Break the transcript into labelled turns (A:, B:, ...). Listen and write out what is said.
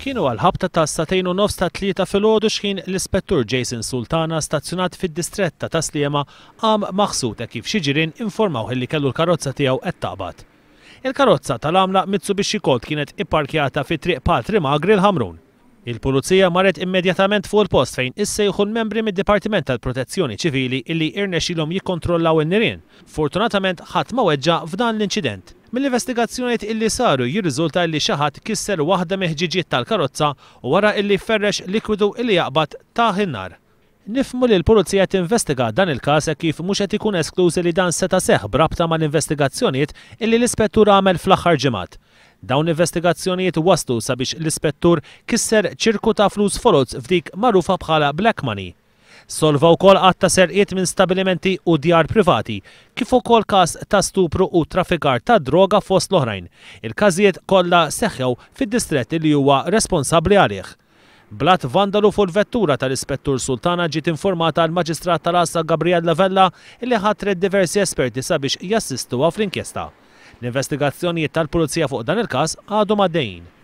A: Kienu għall-ħabta tas-sagħtejn u nofs tat-Tlieta filgħodu x'ħin l-Ispettur Jason Sultana stazzjonat fid-distrett ta' Tas-Sliema qam maħsud hekk kif xi ġirien informawh illi kellu l-karozza tiegħu qed taqbad. Il-karozza tal-għamla Mitsubishi Colt kienet ipparkjata fi Triq Patri Magri l-Ħamrun. Il-Pulizija marret immedjatament fuq il-post fejn issejħu l-membri mid-Dipartiment tal-Protezzjoni Ċivili illi irnexxielhom jikkontrollaw in-nirien. Fortunatament ħadd ma weġġa' f'dan l-inċident. Mill-investigazzjonijiet illi saru jirriżulta illi xi ħadd kisser waħda mill-ħġiġiet tal-karozza u wara illi ferrex likwidu illi jaqbad tah in-nar. Nifhmu li l-Pulizija qed tinvestiga dan il-każ hekk kif mhux qed ikun eskluż li dan seta' seħħ b'rabta mal-investigazzjonijiet illi l-Ispettur għamel fl-aħħar ġimgħat. Dawn l-investigazzjonijiet wasslu sabiex l-Ispettur kisser ċirku ta' flus foloz f'dik magħrufa bħala black money. Solva wkoll għadd ta' serqiet minn stabilimenti u djar privati, kif ukoll każ ta' stupru u traffikar ta' droga fost l-oħrajn. Il-każijiet kollha seħħew fid-distrett li huwa responsabbli għalih. Bl-att vandalu fuq il-vettura tal-Ispettur Sultana ġiet informata l-Maġistrat tal-Għassa Gabriella Vella li ħatret diversi esperti sabiex jassistuha fl-inkjesta. L-investigazzjonijiet tal-Pulizija fuq dan il-każ għadhom għaddejjin.